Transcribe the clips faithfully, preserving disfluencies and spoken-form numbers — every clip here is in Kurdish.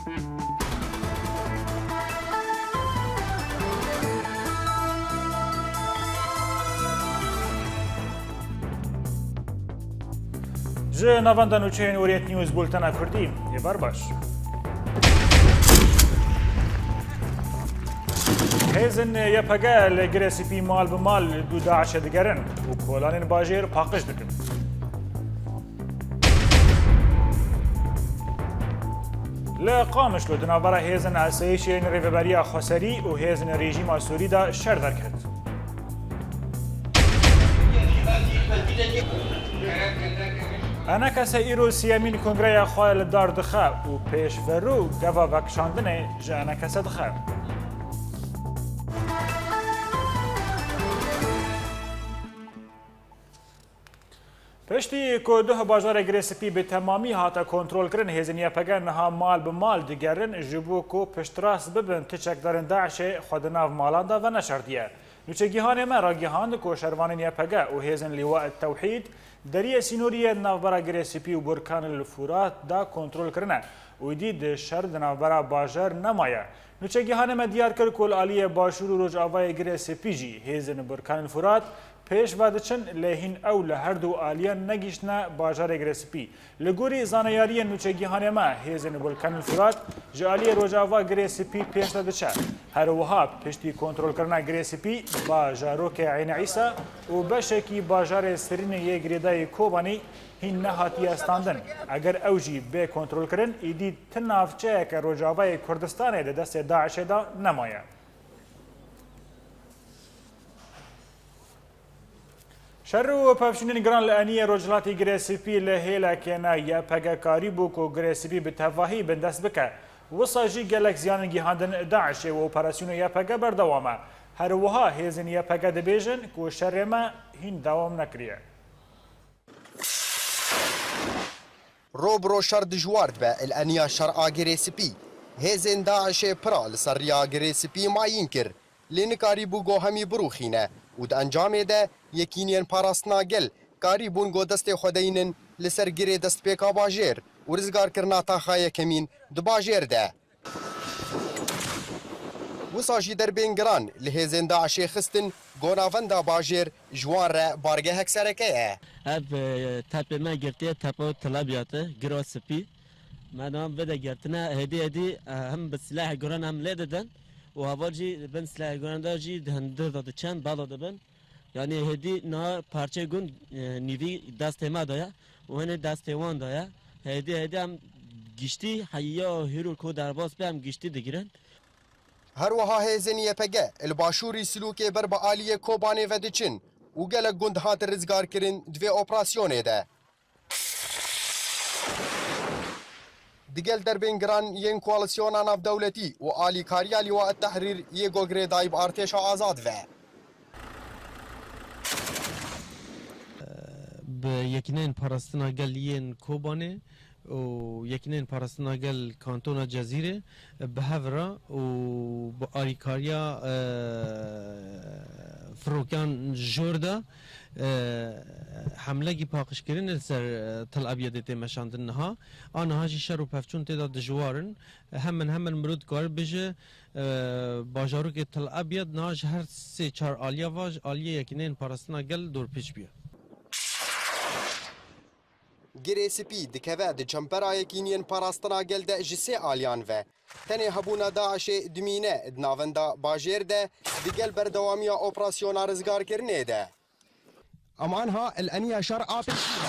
Ji navenda nûçeyên Orient News, bultena Kurdî, êvar baş. Hêzên Y P G li Girê Spî mal bi mal li dû DAIŞê digerin û kolanên bajêr paqij dikin. Li Qamişlo di navbera hêzên asayîşê yên Rêveberiya Xweserî û hêzên rejîma Sûrî de şer derket. Enekese îro siyemîn kongreya xwe li dar dixe û pêşverû gava vekişandinê ji Enekese dixe. Piştî ku duh bajarê Girê Spî bi temamî hate kontrolkirin, hêzên Y P G niha mal bi mal digerin, ji bo ku piştrast bibin ti çekdarên DAIŞê xwe di nav malan de veneşardiye. Nûçegihanê me ragihand ku şervanên Y P G û hêzên Lîwa et Tewhîd deriyê sînorî yê navbera Girê Spî û Burkan el Furat de kontrol kirine û îdî di şer di navbera bajar nemaye. Nûçegihanê me diyar kir ku li aliyê başûr û rojavayê Girê Spî jî hêzên Burkan el Furat pêş ve diçin, lê hîn ew li her du aliyan negihîştine bajarê Girê Spî. Li gorî zaneyariyên nûçegihanê me, hêzên Bulkan el Furat ji aliyê rojava Girê Spî pêş ve diçe. Her wiha piştî kontrolkirina Girê Spî, bajarokê Eyn Îsa û beşekî bajarê Sirînê yê girêdayî Kobanî hîn nehatiye standin. Eger ew jî bê kontrolkirin, îdî ti navçeyeke rojavayê Kurdistanê di destê DAIŞê de nemaye. Şer û pevçûnên giran li eniyê rojhilatî Girê Spî li hêlekê ne Y P G karî bû ku Girê Spî bi tevahî bindest bike. Wisa jî gelek ziyanên gihandin DAIŞê û operasyona Y P G berdewam e. Her wiha hêzên Y P G dibêjin ku şerê me hîn dewam nekiriye. Ro bi ro şer dijwar dibe, li eniya şer a Girê Spî. Hêzên DAIŞê pira li ser riya Girê Spî mayîn kir. Lê nikarîbû go hemî birûxîne û di encamê de yekîniyên parastina gel karîbûn go destê xwe deynin li ser girê destpêka bajêr û rizgarkirina taxa yekemîn di bajêr de. Wisa jî derbên giran li hêzên DAIŞê xistin go navenda bajêr ji wan re bargehek sereke ye. Ev, e, tepê me girtiye, tepe Tilebiyat e, Gira Spî. Me niha vê de girtine, hêdî hêdî, e, hem bi silahê guran em lê didin û heval jî bin silahê guran de jî di hundir de diçin, bela dibin. Yanî hêdî niha parçeyê gund, e, nîvî destê me de ye û hinê destê wan de ye. Hêdî hêdî em giştî heya hîro ku derbas be em giştî digirin. Her wiha hêzên Y P G li başûrî Silûkê ber bi aliyê Kobanê ve diçin û gelek gund hatin rizgarkirin di vê operasyonê de. Digel derbên giran yên koalîsyona navdewletî û alîkariya Lîwa et Tehrîr yê go girêdayî bi artêşa azad ve. Bi yekîneyên parastina gel yên Kobanê û yekîneyên parastina gel kantona Cezîrê bi hev re û bi alîkariya, e, firokan jor de, e, hemlekî paqijkirinê li ser, e, Tel Abyadê tê meşandin niha. A niha jî şer û pevçûn tê de dijwar in. Hemin hemin mirov dikare bêje, e, bajarokê Tel Abyad niha ji her sê çar aliya ve ji aliyê yekîneyên parastina gel dorpêç bûye. Girê Spî dikeve di çembera yekîniyên parastina gel de ji sê aliyan ve. Tenê hebûna DAIŞê dimîne di navenda bajêr de, digel berdewamiya operasyona rizgarkirinê de. Em anha li eniya şer a pêşî de.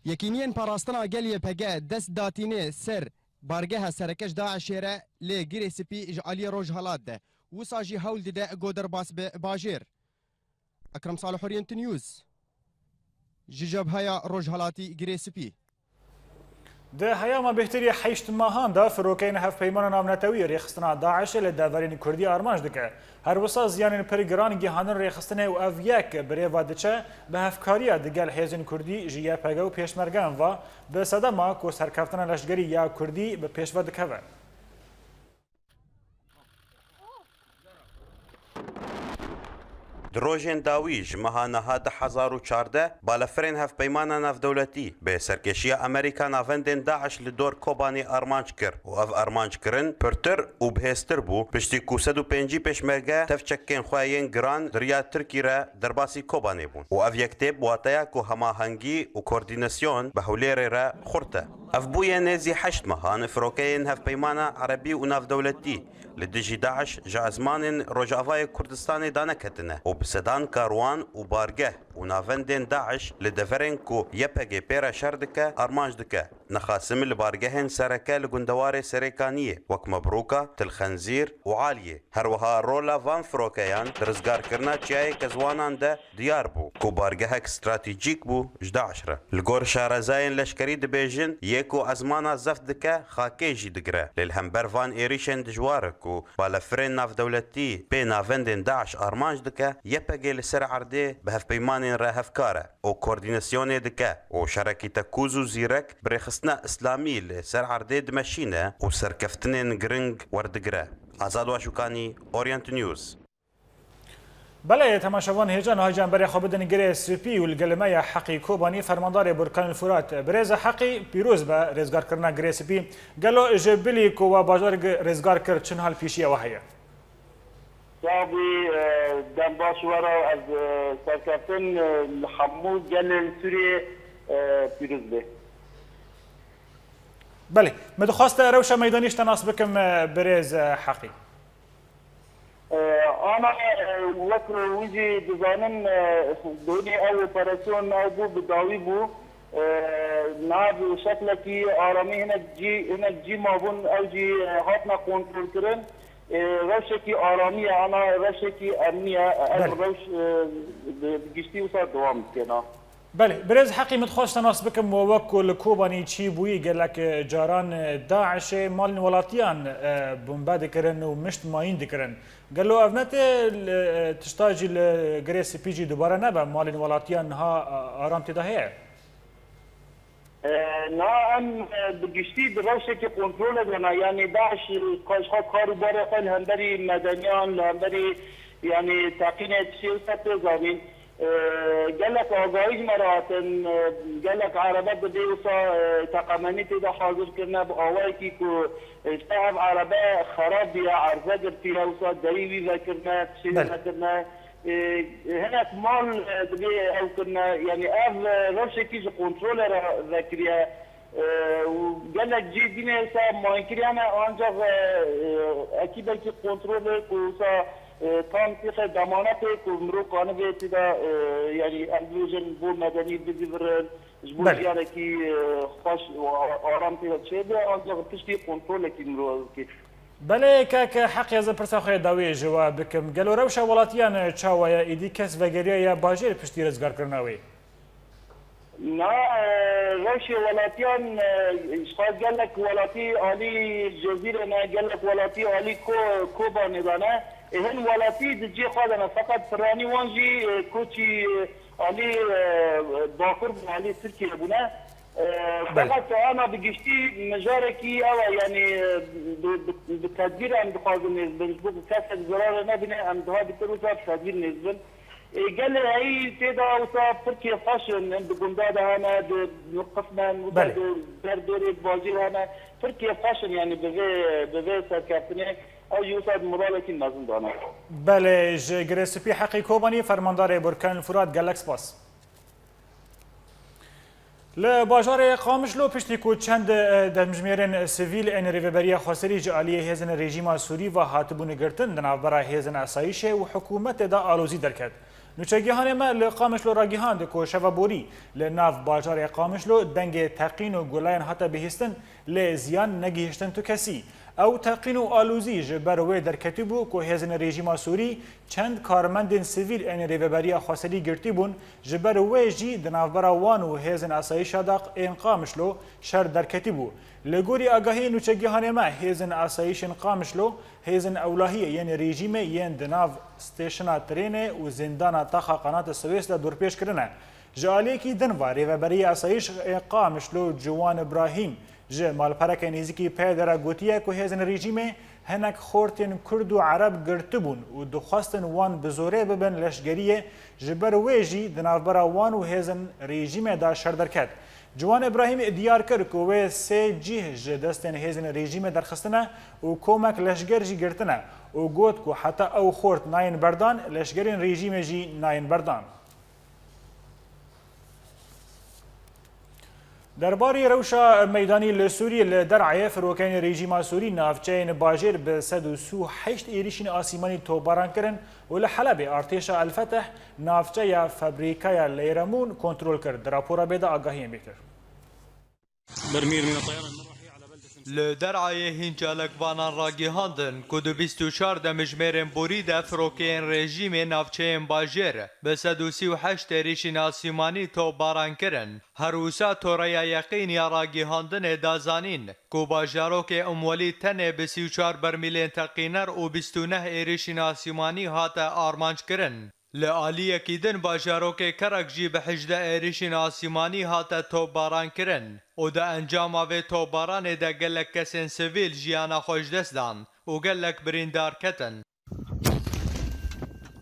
Yekîniyên parastina gel Y P G dest datîne ser bargeha sereke ji DAIŞê re lê Girê Spî ji aliyê Rojhelat de. Wisa jî hewl dide go derbas be bajêr. Ekrem Salih, Orient News, ji Cebheya Rojhelatî Girê Spî. Di heyama bêhtirî heşt mehan de firokeyên Hevpeymana Navnetewî rêxistina DAIŞê li deverên Kurdî armanc dike. Her wisa ziyanên pir giran gihandin rêxistinê û ev yek bi rê ve diçe bi hevkariya digel hêzên Kurdî ji Y P G û pêşmergeyan ve bi sedema ku serkeftina leşgerî ya Kurdî bi pêş ve dikeve. Di rojên dawî ji meha niha du hezar û çardeh, balefirên Hevpeymana Navdewletî bi serkêşiya Amerîka navendên DAIŞ li dor Kobanê armanc kir û ev armanckirin pirtir û bihêztir bû, piştî ku sed û pêncî pêşmerge tev çekên xwe yên giran di riya Tirkî re derbasî Kobanê bûn û ev yektê bi wateya ku hemahengî û koordînasyon bi Hewlêrê re xurt e. Ev bûye nêzî heşt mehan firokeyên Hevpeymana Erebî û Navdewletî li dijî DAIŞ ji ezmanên Rojavayê Kurdistanê daneketine û bi sedan karwan û bargeh û navendên DAIŞ li deverên ku Y P G pê re şer dike, armanc dike. Nexasim li bargehên sereke li gundewarê Serêkaniyê, wek Mebrûka, Til Xenzîr û Aliyê. Her wiha rola van firokeyan di rizgarkirina Çiyayê Kezwanan de diyar bû ku bargehek stratejîk bû ji DAIŞ re. Li gor şarezayên leşkerî dibêjin, yê ku ezmana zeft dike, xakê jî digire. Lê li hember van êrîşên dijwar ku balefirên navdewletî pê navendên DAIŞ armanc dike, Y P G li ser erdê bi hevpeymanên re hevkar e û koordînasyonê dike û şerekî tekûz û zîrek bi rêxistina îslamî li ser erdê dimeşîne û serkeftinên giring werdigire. Azad Waşûkanî, Orient News. Belê, temaşevan hêja niha jî em berê xwe bidin Girê Spî û li gel me ye Heqî Kobanî, fermandarê Burkan Furat. Birêz Heqî, pîroz be rêzgarkirina Girê Spî. Gelo ji bilî ku we bajar gi-, rêzgar kir, çi niha li pêşiya we heye? Sax bî, e, dem baş we re ez, e, serkeftin, e, li hemû gelên Sûriyê, e, pîroz bê. Belê, min dixwest rewşa meydanî ji te nas bikim, e, birêz, e, Heqî. E, ana, e, wek hûn jî dizanin, e, donê ew operasyon ew bû, bi dawî bû. E, niha bi şeklekî aramî hinek cî, hinek cî mabûn, ew jî, e, hatine kontrolkirin. E, rewşekî aramî ye, ana rewşekî emnî ye. Ev Belê. rewş, e, bi, bi giştî wisa dewam dike, na. Belê, birêz Heqî, min dixwest te nas bikim, we wek ku li Kobanî çî bûyî gelek, e, caran, e, DAIŞê malên welatiyan, e, bombe dikirin û mişt mayîn dikirin. Gelo ev ne tê li, e, tişta jî li Girê Spî jî dubare nebe, malên welatiyan niha, e, aram tê de heye? E, na em, e, bi giştî di rewşekî kontrolê de ne, yanî DAIŞ ka-, ji xwe kar û barê xwe li hemberî medeniyan, li hemberî, yanî teqînê tiştê wisa tê zanîn. E, gelek agahî ji me re hatin, e, gelek erebe dibê wisa, e, teqemenî tê de hazir kirine bi awayekî ku, e, ji te ev erebe xerab bûye, erze girtiye, wisa derî wî vekirine, tiştê wî Belê. vekirine. E, hinek mal, e, dibê ew kirine, yanî ev, e, rewşekî ji kontrolê re vekiriye. E, û gelek cî dînê wisa mayînkiriyane, ancaq, e, e, ekîbekî kontrolê ku wisa, e, tam têxe demanetê ku mirov kanibê tê de, e, yanî em dibêjin bo medenî bizivirin, ji bo Belê. jiyanekî, e, xweş û a-, aram tê de çêbe, ancaq piştî kontrolekî mirov dike. Belê, kek Heqî, ez ê pirsa xwe ya dawiyê ji we bikim. Gelo rewşa welatiyan çawa ye? Êdî kes vegeriyaye bajêr piştî rizgarkirina wê? Na, e, rewşê welatiyan, e, ji xwe gelek welatî alî Cezîrê ne, gelek welatî alî Ko-, Kobanê de ne. Ê, hin welatî di cihê xwe de ne. Feqet piranî wan jî, e, koçî, e, alî, e, Bakur bû, alî Tirkiye bûne. E, Belê. Feqet ana bi giştî mijarekî ew e, yanî, e, bi, bi, bi tedbîr em dixwazin nêz bin. Ji bo ku kesek zirarê nebîne, em daha dikir wisa bi tedbîr nêz bin. Ê, gelê heyî tê de wisa pirkê xweş in, di gunda de hene, di qismen wisa Belê. di derdorê bajêr hene, pirkê xweş in, yanî bi vê, bi vê serkeftinê ew jî wisa di moralekî mezin de ne. Belê, ji Girê Spî Heqî Kobanî, fermandarê Burkan Furat, gelek spas. Li bajarê Qamişlo piştî ku çend, e, demjimêrên sivîl ên Rêveberiya Xweserî ji aliyê hêzên rejîma Sûrî ve hatibûne girtin, di navbera hêzên asayîşê û hikûmetê de alozî derket. Nûçegihanê me li Qamişlo ragihand ku şeva borî li nav bajarê Qamişlo dengê teqîn û guleyan hate bihîstin, lê ziyan negihiştin tu kesî. Ew teqîn û alozî ji ber wê derketî bû ku hêzên rejîma Sûrî çend karmendên sivîl ên Rêveberiya Xweserî girtî bûn, ji ber wê jî di navbera wan û hêzên asayîşa de ên Qamişlo şer derketî bû. Li gorî agahiyên nûçegihanê me, hêzên asayîşên Qamişlo, hêzên ewlahiyê yên rejîmê yên di nav stêşina trênê û zîndana taxa Qanata Siwês de dorpêç kirine. Ji aliyekî din ve Rêveberiya Asayîş ê Qamişlo Ciwan Îbrahîm Ji malpereke nêzîkî P Y D re gotiye ku hêzên rejîmê hinek xortên Kurd û Ereb girtibûn û dixwestin wan bi zorê bibin leşgeriyê, ji ber wê jî di navbera wan û hêzên rejîmê de şer derket. Ciwan Îbrahîm diyar kir ku wê sê cih ji destên hêzên rejîmê derxistine û komek leşger jî girtine û got ku heta ew xort nayên berdan, leşgerên rejîmê jî nayên berdan. Derbarê rewşa meydanî li Sûriyê, li Der'ayê firokeyên rejîma Sûrî navçeyên bajêr bi sed û sî û heşt êrîşên asîmanî topbaran kirin û li Helebê artêşa El-Feteh navçeya fabrîkaya Leyremûn kontrol kir. Di rapora bê de agahiyên bêtir. Li Der'ayê hîn çalakvanan ragihandin ku di bîst û çar demjimêrên borî de firokeyên rejîmê navçeyên bajêr bi sed û sî û heşt êrîşên asîmanî topbaran kirin. Her wisa toreya yeqîn ya ragihandinê da zanîn ku bajarokê Umwelî tenê bi sî û çar bermîlên teqîner û bîst û neh êrîşên asîmanî hate armanc kirin. Li aliyekî din bajarokê Kerek jî bi hejdeh êrîşên asîmanî hate topbaran kirin û di encama vê topbaranê de gelek kesên sivîl jiyana xwe ji dest dan û gelek birîndar ketin.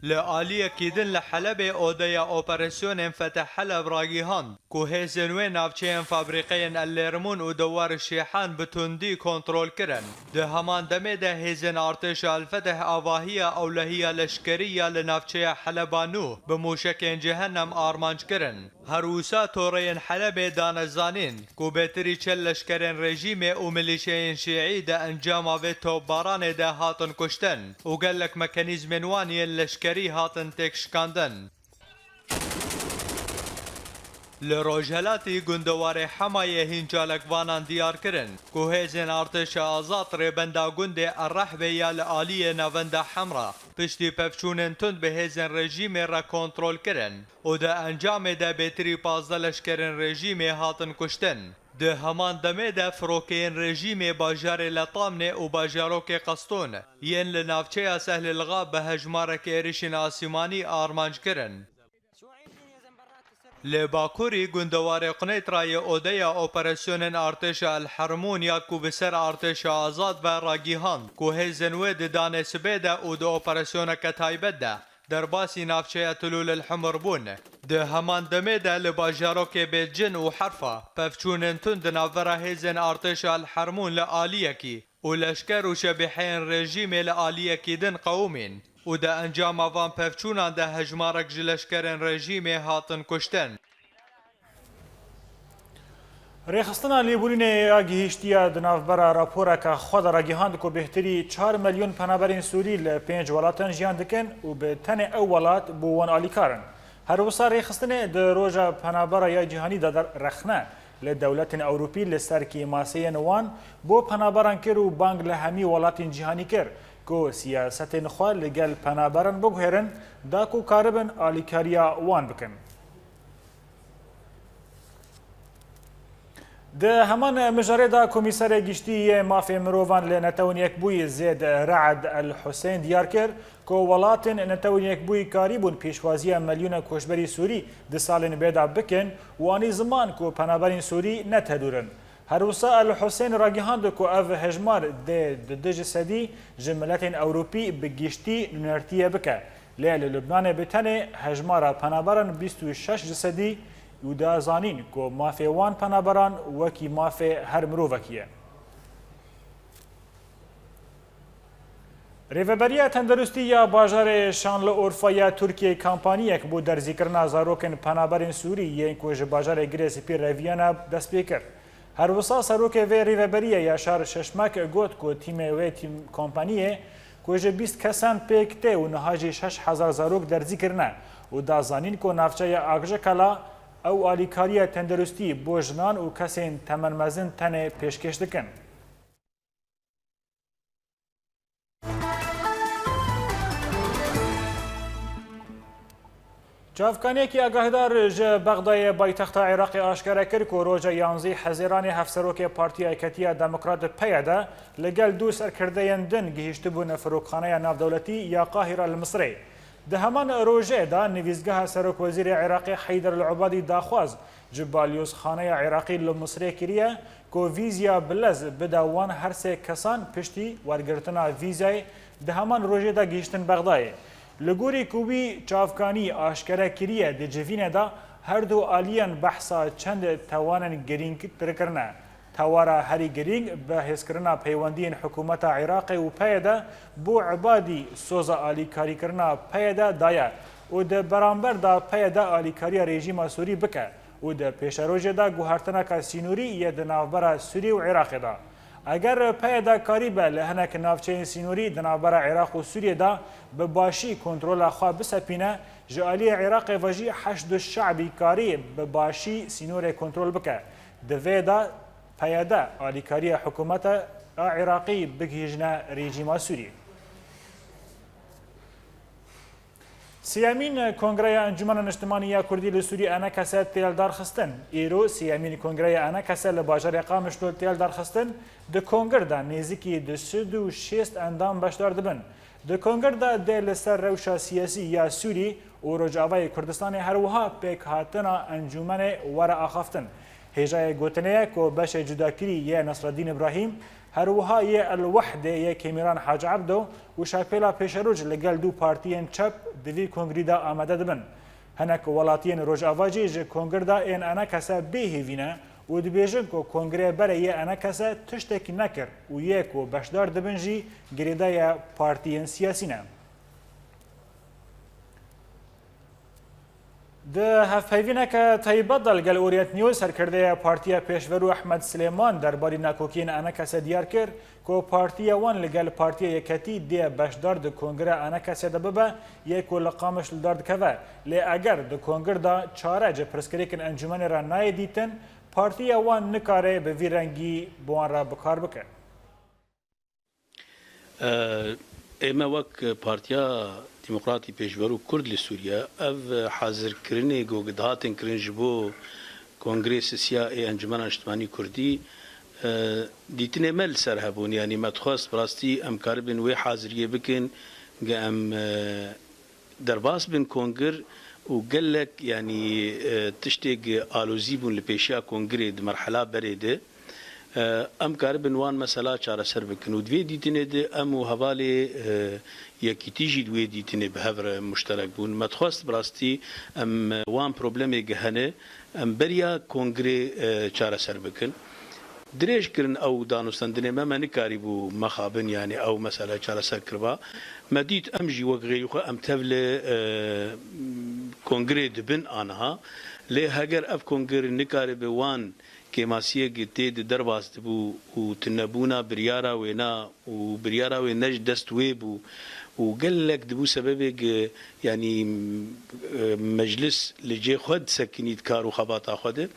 Li aliyekî din li Helebê odeya operasyonên Feteh Heleb ragihand ku hêzên wê navçeyên fabrîkeyên El Lêrmûn û Dewar Şêhan bi tundî kontrol kirin. Di heman demê de hêzên artêşa El Feteh avahiya ewlehiya leşkerî ya li navçeya Heleba Nû bi mûşekên cehennem armanc kirin. Her wisa toreyên Helebê dane zanîn ku bêtirî çil leşkerên rejîmê û milîşeyên şîî di encama vê topbaranê de hatin kuştin û gelek mekanîzmên wan yên leşkerî hatin têkşikandin. Li rojhelatî gundewarê Hemayê hîn çalakvanan diyar kirin ku hêzên artêşa azad rêbenda gundê Errehbê ya li aliyê navenda Hemra piştî pevçûnên tund bi hêzên rejîmê re kontrol kirin û di encamê de bêtirî pazdeh leşkerên rejîmê hatin kuştin. Di heman demê de firokeyên rejîmê bajarê Letamnê û bajarokê Qestûn yên li navçeya Sehlê Lixab bi hejmarek êrişên asîmanî armanc kirin. Li bakurî gundewarê Quneydra yê odeya operasyonên artêşa El Hermûn ya ku bi ser artêşa azad ve ragihand ku hêzên wê di danê sibê de û di operasyoneke taybet de derbasî navçeya Tilûl El Humr bûn. Di heman demê de li bajarokê Bêtcin û Herfa pevçûnên tund di navbera hêzên artêşa El Hermûn li aliyekî û leşker û şebîheyên rejîmê li aliyekî din qewimîn û di encama van pevçûnan de hejmarek ji leşkerên rejîmê hatin kuştin. Rêxistina Lêborînê ya Gihîştiye di navbera raporeke xwe de ragihand ku bêhtirî çar milyon penaberên Sûrî li pênc welatan jiyan dikin û bi tenê ew welat bo wan alîkar in. Her wisa rêxistinê di roja penabera ya cîhanî de der-, rexne li dewletên Ewropî li ser kêmaseyên wan bo penaberan kir û bang li hemî welatên cîhanî kir ku siyasetên xwe li gel penaberan biguhêrin, da ku karibin alîkariya wan bikin. Di heman mijarê de Komîserê Giştî yê Mafê Mirovan li Netewên Yekbûyî Zêd Re'ed El Husên diyar kir ku welatên Netewên Yekbûyî karîbûn pêşwaziya milyona koçberî Sûrî di salên bê de bikin û anî ziman ku penaberên Sûrî ne tedûr in. Her wisa El Husên ragihand ku ev hejmar dê di du ji sedî ji miletên Ewropî bi giştî nûnertiye bike. Lê li Lubnanê bi tenê hejmara penaberan bîst û şeş ji sedî û da zanîn ku mafê wan penaberan wekî mafê her mirovekî ye. Rêveberiya Tenderustî ya bajarê Şanlıurfa ya Tirkiyeyê kampaniyek bo derzîkirina zarokên penaberên Sûrî yên ku ji bajarê Girê Spî reviyane dest pê kir. Her wisa serokê vê rêveberiyê Yaşar Şeşmek got ku tîmê wê tîm kompaniyê ku ji bîst kesan pêk tê û niha jî şeş hezar zarok derzî kirine û da zanîn ku navçeya Akjekala ew alîkariya tenderustî bo jinan û kesên temenmezin tenê pêşkêş dikin. Çavkaniyekî agahdar ji Bexdayê paytexta Iraqê aşkere kir ku roja yanzî Hezêranê hevserokê Partiya Yeketiya Demokrat, P Y D, li gel du serkirdeyên din gihîştibûne firokxaneya navdewletî ya Qahira li Misirê. Di heman rojê de nivîsgeha Serokwezîrê Iraqê Heyder El-Ubadî daxwaz ji Balyozxaneya Iraqî li Misirê kiriye ku vîzya bi lez bide wan her sê kesan piştî wergirtina vîzayê di heman rojê de gihîştin Bexdayê. Li gorî ku wî çavkanî aşkere kiriye, di civînê de her du aliyên behsa çend tewanên girîngtir kirine. Tewara herî girîng bi hêzkirina peywendiyên hikûmeta Iraqê û P Y D bo Ibadî soza alîkarîkirina P Y D daye û di beramber de P Y D alîkariya rejîma Sûrî bike û di pêşerojê de guhertineke sînorî yê di navbera Sûrî û Iraqê de. Eger P Y D karîbe li hinek navçeyên sînorî di navbera Iraq û Sûriyê de bi başî kontrola xwe bisepîne, ji aliyê Iraqê ve jî Heşdu Şe'bî karî bi başî sînorê kontrol bike. Di vê de P Y D alîkariya hikûmeta Iraqî bigihîjine rejîma Sûriyê. Sêyemîn Kongreya Encûmena Niştimanî ya Kurdî li Sûriyê, ENKS, tê li dar xistin. Îro sêyemîn Kongreya ENKS li bajarê Qamişlo tê li dar xistin. Di kongir de nêzîkî du sed û şêst endam beşdar dibin. Di kongir de dê li ser rewşa siyasî ya Sûrî û Rojavayê Kurdistanê, her wiha pêkhatina encûmenê were axaftin. Hêjayê gotinê ye ku beşê cudakirî yê Nesreddîn Îbrahîm, her wiha yê El Wehdê yê Kêmîran Hacî Ebdo û şepêla pêşeroj li gel du partiyên çep di vî kongrî de amade dibin. Hinek welatiyên Rojava jî ji kongir de ên ENKS bêhêvî ne û dibêjin ku kongrê berê yê ENKS tiştekî nekir û yê ku beşdar dibin jî girêdayê partiyên siyasî ne. Di hevpeyvîneke taybet de li gel Orient News, serkirdeyê Partiya Pêşverû Ehmed Silêman derbarî nakokiyên ENKS'ê diyar kir ku partiya wan li gel Partiya Yeketî dê beşdar di kongreya ENKS'ê de bibe, yê ku li Qamiş li dar dikeve. Lê eger di kongir de çare ji pirsgirêkên encûmenê re nayê dîtin, partiya wan nikare bi vî rengî bi wan re bi kar bike. Ê me wek Partiya Demokratî Pêşverû Kurd li Sûriye ev hazirkirinê ku dihatin kirin ji bo Kongrê Sisiya ê Encûmena Niştimanî Kurdî, dîtinê me li ser hebûn. Yanî me dixwest bi rastî em karibin wê haziriyê bikin, ge em derbas bin kongir û gelek, yanî, e, tiştêk alozî bûn li pêşiya kongirê di merhela berê de. E, em karibin wan mesela çareser bikin û di vê dîtinê de em û hevalê, e, Yekîtî jî di wê dîtinê bi hev re muşterek bûn. Me dixwest bi rastî em wan problemê ge hene, em beriya kongirê, e, çareser bikin. Dirêj kirin ew danûstendinê me, me nikarîbû mexabin, yanî ew mesele çareser kiriba. Me dît em jî wek xêrî xwe em tevlê, e, kongirê dibin aniha. Lê heger ev kongir nikaribe wan kêmasiyek tê de derbas dibû û tunebûna biryara wêna û biryara wê ne ji dest wê bû û gelek dibû sebebê ge, yanî, e, meclis li cê xwe disekinît kar û xebata xwe de.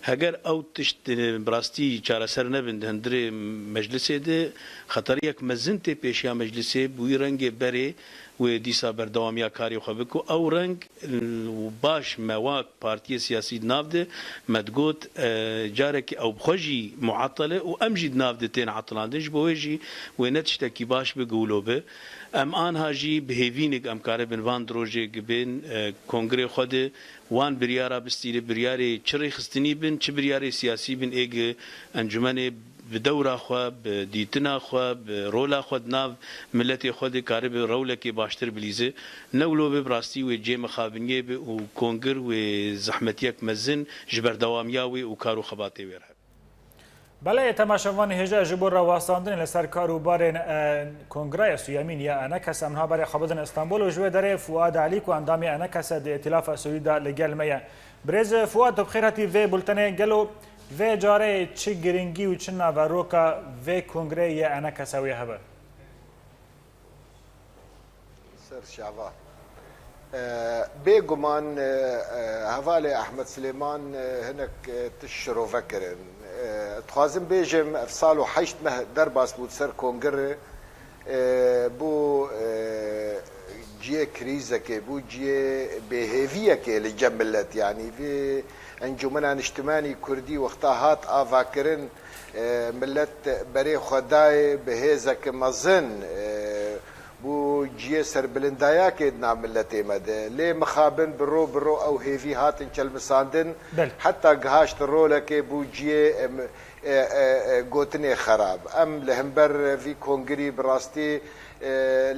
Heger ew tişt, e, bi rastî çareser nebin di hundirê meclisê de, xeteriyek mezin tê pêşiya meclisê, bi wî rengê berê wê dîsa berdewamiya karê xwe bike û ew reng, e, baş me wek partiyê siyasî di nav de me digot, e, carekî ew bi xwe jî muatel e û em jî di nav de tên etilandin, ji bo wê jî wê ne tiştekî baş bi gulo bi. Em anha jî bi hêvînik em karibin van di rojê gibên, e, kongrê xwe de wan biryara bistîne, biryarê çi rêxistinî bin, çi biryarê siyasî bin, ê gi encûmenê bi dewra xwe, bi dîtina xwe, bi rola xwe di nav miletê xwe de karibe rewlekê baştir bilîze. Ne wilo be, bi rastî wê cê mixabiniyê be û kongir wê zehmetiyek mezin ji berdewamiya wê û kar û xebatê wê re hebe. Belê, temaşevanê hêja, ji bo rawestandinê li ser kar û barên, e, Kongreya Suyemîn ya ENKS, em niha berê xwe bidin Stenbol û ji wê derê Fuad Elî ku endamê ENKS di Îtîlafa Sûrî de li gel me ye. Birêz Fuad, tu bi xêr hatî vê bultenê. Gelo vê carê çi girîngî û çi naveroka vê kongreyê yê ENKS wê hebe? Ser şeva. E, bêguman, e, e, hevalê Ehmed Silêman, e, hinek, e, tişt şirove kirin. E, dixwazim bêjim, ev sal û heşt meh derbas bû ser kongirê, e, bû, e, cihê krîzekê, bû cihê bêhêviyekê li cem milet. Yanî vê Encûmena Niştimanî Kurdî wexta hat avakirin, e, milet berê xwe dayê bi hêzeke mezin, e, bû cihê serbilindayakê di nav miletê me de. Lê mixabin bi ro bi ro ew hêvî hatin çelmisandin. Belê. Heta gihaşt rolekê bû cihê, em, e, e, e, gotinê xerab. Em li hember vî kongirî bi rastî, e,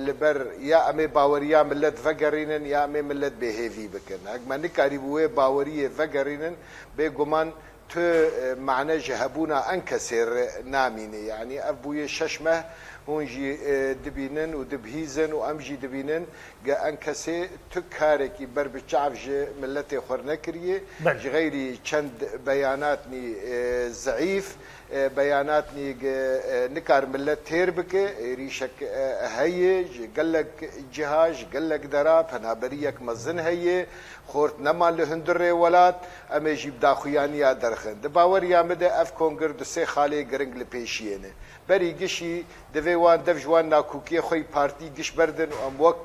li ber ya em ê baweriya milet vegerînin ya em ê milet bêhêvî bikin. Hek me nikarîbû wê baweriyê vegerînin, bêguman tu, e, mane ji hebûna Enkesê re namînî. Yanî ev bûye şeş meh hûn jî, e, dibînin û dibihîzin û em jî dibînin ge Enkesê tu karekî ber bi çav ji miletê xwe nekiriye. Belê. Ji xeyrî çend beyanatnî, e, zeîf, e, beyanatnî ge, e, nikar milet têr bike, êrîşek, e, heye, ji gelek ciha, ji gelek dera, penaberiyek mezin heye, xort neman li hundirê welat, em ê jî bi daxuyaniya derxin. Di baweriya min de ev kongir du sê xalê giring li pêşiyê ne. Berî gişî divê wan dev ji wan nakokiyê xwe yî partî giş berdin û em wek,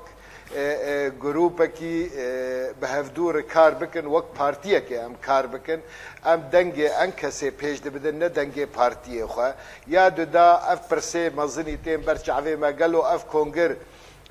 e, e, grûpekî, e, bi hevdû re kar bikin, wek partiyekê em kar bikin. Em dengê Enkesê pêş dibidin, ne dengê partiyê xwe. Ya duda ev pirsê mezinî tên ber çavê me, gelo ev kongir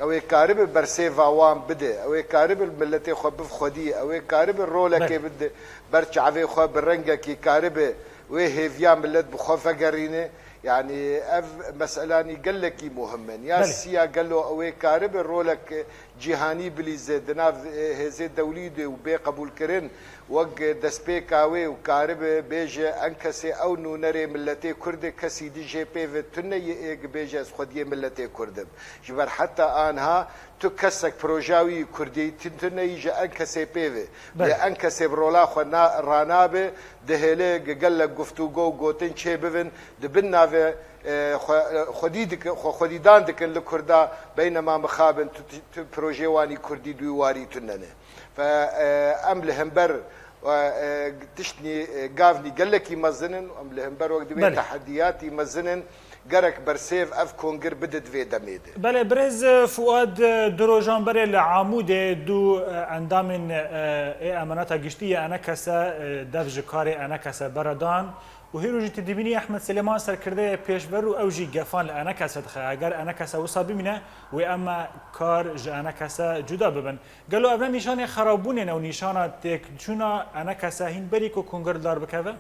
Ew ê karibe bersêva wan bide, ew ê karibe miletê xwe bif xwedî, ew ê karibe rolekê Belê. bide ber çavê xwe, bi rengekî karibe wê hêviya milet bi xwe vegerîne. Yanî ev meselanî gelekî muhim in. Ya Belê. siya gelo ew ê karibe rolek cîhanî bilîze di nav, e, hêzê dewlî de û bê qebûlkirin wek destpêka wê û karibe bêje Enkesê ew nûnerê miletê Kurd e, kesî di jê pê ve tune ye ê bêje ez xwediyê miletê Kurd im. Ji ber heta anha tu kesek proja wî kurdî tin tune yî ji Enkesê pê ve. Belê. Lê Enkesê bi rola xwe na-, ranabe, dihêle ge-, gelek guftûgo û gotin çê bibin, di bin navê, e, xwe, xwedî dike-, xwe xwedîdan dikin li Kurda, beynema mixabin tu, tu, tu projê wanî kurdî di wî warî tune ne. Fe, e, em li hember, e, e, tiştnî, e, gavnî gelekî mezin in, em li hember wek divê Belê. tehediyatî mezin in, gerek bersêv ev kongir bide di vê demê de. Belê, birêz Fuad, du rojan berê li Amûdê du, e, endamên, e, ê emaneta giştî yê Enekese, e, dev ji karê Enekese beredan û hîro jî tu dibînî Ehmed Silêman serkirdeyê pêşver û ew jî gefan li Enekese dixe. Eger Enekese wisa bimîne, wê em kar ji Enekese cuda bibin. Gelo ev ne nîşanê xerabûnê ne û nîşana têkçûna Enekese hîn berî ku kongir li dar bikeve?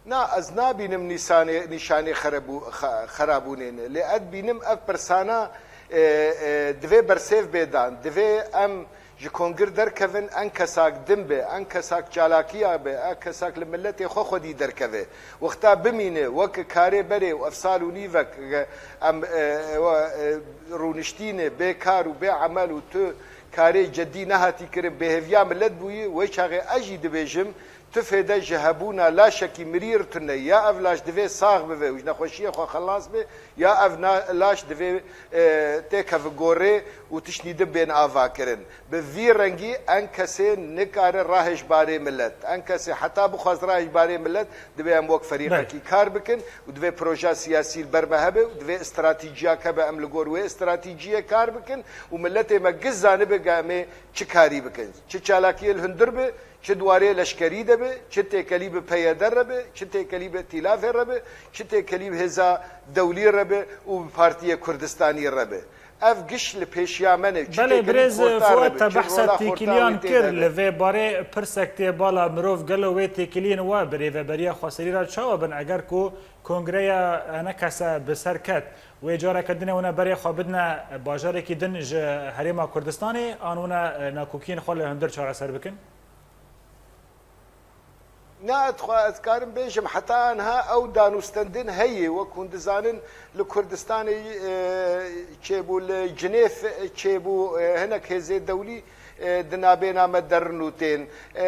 Na, ez nabînim nîsanê-, nîşanê xerebû-, xe-, xerabûnê ne. Lê ez dibînim ev pirsana, e, e, divê bersêv bê dan. Divê em ji kongir derkevin, en kesak din be, en kesak çalakiya be, en kesak li miletê xwe xwedî derkeve. Wexta bimîne, wek karê berê û ev sal û nîvek, e, em, e, e, we, e, rûniştîne, bê kar û bê emel û tu karê cedî nehatî kirin, bêhêviya milet bûyî, wê çaxê ez jî dibêjim, Tu fêde ji hebûna laşekî mirî re tune, ya ev laş divê sax bibe û ji nexweşiyê xwe xelas be, ya ev na-, laş divê, e, têkeve gorê û tiştî din bên avakirin. Bi vî rengî en kesê nikare rahê ji barê milet. En kesê heta bixwaz rahê ji barê milet, divê em wek ferîqekî Belê. kar bikin û divê proja siyasî li ber me hebe û divê stratîciyak hebe, em li gor wê stratîciyê kar bikin û miletê me giş zanibe ge em ê çi karî bikin. Çi çalakiyê li hundir be, Çi di warê leşkerî de be, çi têkelî bi P Y D re be, çi têkelî bi Îtîlafê re be, çi têkelî bi hêza dewlî re be û bi Partiyê Kurdistanî re be. Ev giş li pêşiya me ne. Çi Belê, têkelî bi birêz xorta re Fuat, be, te çi behsa rola xorta têkilîyan wê tê kir. de be. Li vê barê pirsek tê bala mirov, gelo wê têkiliyên we bi rêveberiya xweserî re çawa bin? Eger ku kongreya Enekese bi ser ket, wê careke din ê wine berê xwe bidine bajarekî din ji Herêma Kurdistanê, an wine nakokiyên xwe li hundir çareser bikin? Na, ez xwe, ez karim bêjim, heta anha ew danûstendin heye, wek hûn dizanin, li Kurdistanê, e, çêbû, li Cinêv çêbû, e, hinek hêzê dewlî, e, di nabêna me derin û tên. E,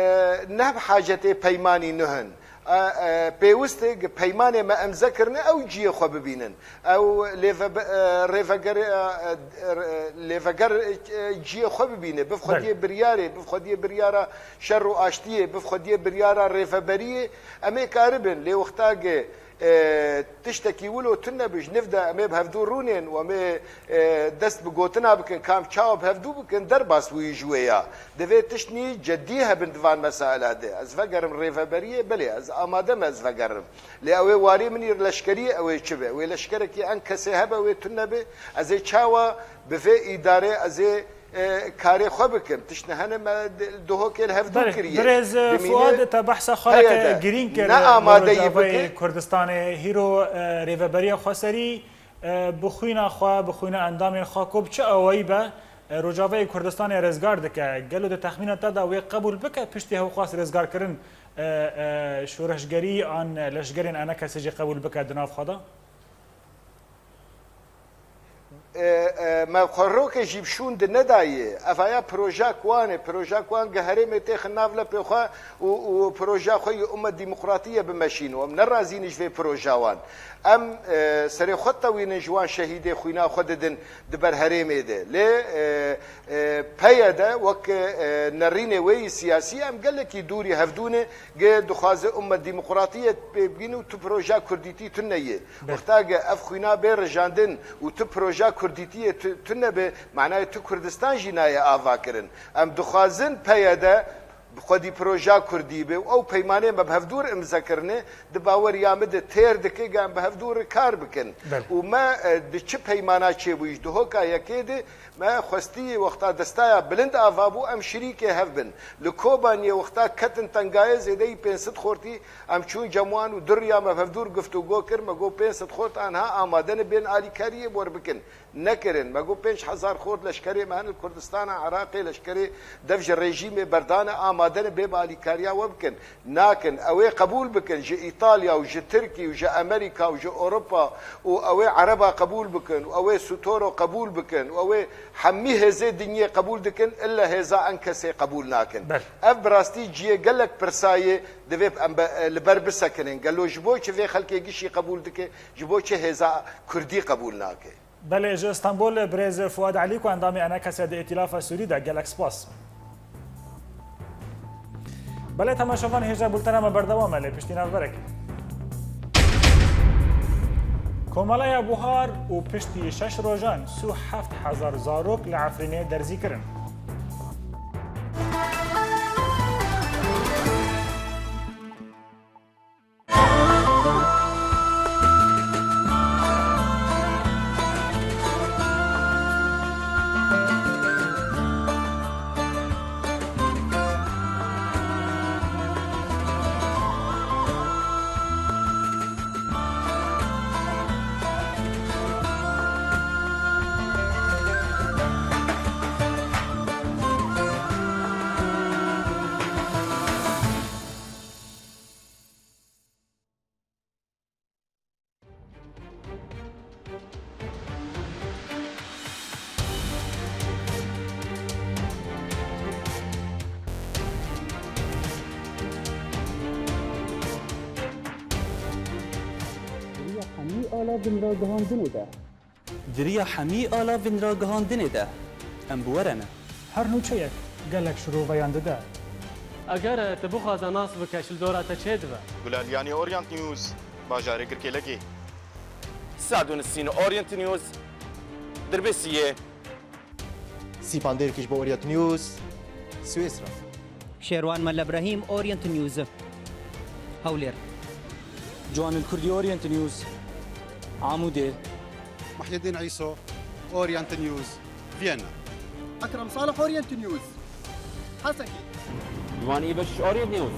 ne bi hacetê peymanî nuhin. E, e, pêwist e, gi peymanê me emze kirine, ew ciyê xwe bibînin. Ew lêve-, e, rêveger, e, e, lêveger, e, ciyê xwe bibîne, bif xwediyê Belê. biryarê, bif xwediyê biryara şer û aştiyê, bif xwediyê biryara rêveberiyê, em ê karibin. Lê wexta ge E, tiştekî wilo tune bi ji niv de em ê bi hevdû rûnên û em ê, e, dest bi gotina bikin, kam çawa bi hevdû bikin, derbas bûyî ji wê ya. Divê tiştnî cedî hebin di van mesaila de. Ez vegerim rêveberiyê, belê, ez amade me ez vegerim. Lê ew ê warê min î leşkeriyê ew ê çi be? Wê leşkerekî en kesê hebe, wê tune be? Ez ê çawa bi vê îdarê ez ê e, karê xwe bikim. Tişt ne hene me di-, duhokê li hevdû Belê, kiriye. Birêz, e, Dimîne Fuad, te behsa xwe peye reke de girîng kir, ne e, amadeyî Rojavayê bike. Kurdistanê. Hîro, e, rêveberiya xweserî, e, bi xwîna xwe, bi xwîna endamên xwe ku bi çi awayî be, e, Rojavayê Kurdistanê rizgar dike. Gelo di texmîna te de wê qebûl bike, piştî hewxwast rizgarkirin, e, e, şoreşgerî an leşgerên enekesê jî qebûl bike di nav xwe de? E, e, me xwe rokê jî bi şûn di nedayê. Evaya proja ku wan e, proja ku wan gi herêmê têxin nav lepê xwe û, û proja xwe yê ummet demokratî ye bimeşîn û em ne razî ne ji vê proja wan. Em, e, serê xwe tewînin ji wan şehîdê xwîna xwe didin di ber herêmê de. Lê, e, e, P Y D wek, e, nerînê wê yî siyasî em gelekî dûrî hevdû ne, gi dixwaze ummet demokratî ye pê bigîn û tu proja kurdîtî tune ye. Be. Wexta ge ev xwîna bê rijandin û tu proja kurdîtiyê tu, tune be, manayê tu Kurdistan jî nayê ava kirin. Em dixwazin P Y D bi xwedî proja kurdî be û ew peymanê me bi hevdûr imze kirine, di baweriya min de têr dike ge em bi hevdûr kar bikin. Belê. Û me, e, di çi peymana çêbûyî ji duhoka yekê de me xwestî wexta destaya bilind ava bû em şirîkê hev bin. Li Kobaniyê wexta ketin tengayê zêdeyî pênc sed xortî Em çûn cem wan û du riya me bi hevdûr guftûgo kir, me got pênc sed xort anha amade ne bên alîkariyê bi we re bikin. Nekirin. Me got pênc hezar xort leşkerê me hene li Kurdistana Iraqê, leşkerê dev ji rejîmê berdane, amade ne bê bi alîkariya we bikin. Nakin. Ew ê qebûl bikin ji Îtalya û ji Tirkî û ji Amerîka û ji Ewropa û ew ê Ereba qebûl bikin û ew ê Sutoro qebûl bikin û ew ê hemî hêzê dinyê qebûl dikin, illa hêza Enkesê qebûl nakin. Belê. Ev bi rastî cihê gelek pirsa ye. Divê em be, li ber bisekinin. Gelo ji bo çi vê xelkê gişî qebûl dike, ji bo çi hêza kurdî qebûl nake? Belê, ji Stenbol birêz Fuad Elî ku endamê Enekes e di Îtîlafa Sûrî de, gelek spas. Belê, temaşevan, hêja bultena me berdewam e, lê piştî navberek. Komeleya Buhar û piştî şeş rojan sî û heft hezar zarok li Efrînê derzî kirin. Di riya hemî alavên ragihandinê de. Di riya hemî alavên ragihandinê de em bi we re ne. Her nûçeyek gelek şiroveyan dide. Eger tu bixwaze nas bike, ji li dora te çê dibe. Gulaliyanê Orient News, bajarê Girkêlekê. Sadûnisîn Orient News, Dirbêsiyê. Sîpan Dêrkiş bo Orient News, Swêsra. Şêrwan Mele Brehîm, Orient News, Hewlêr. Ciwanil Kurdî, Orient News, Amûdê. Muhyiddin Îso, Orient News, Viyana. Ekrem Salih, Orient News, Hesekê. Ciwanî Beşiş, Orient News,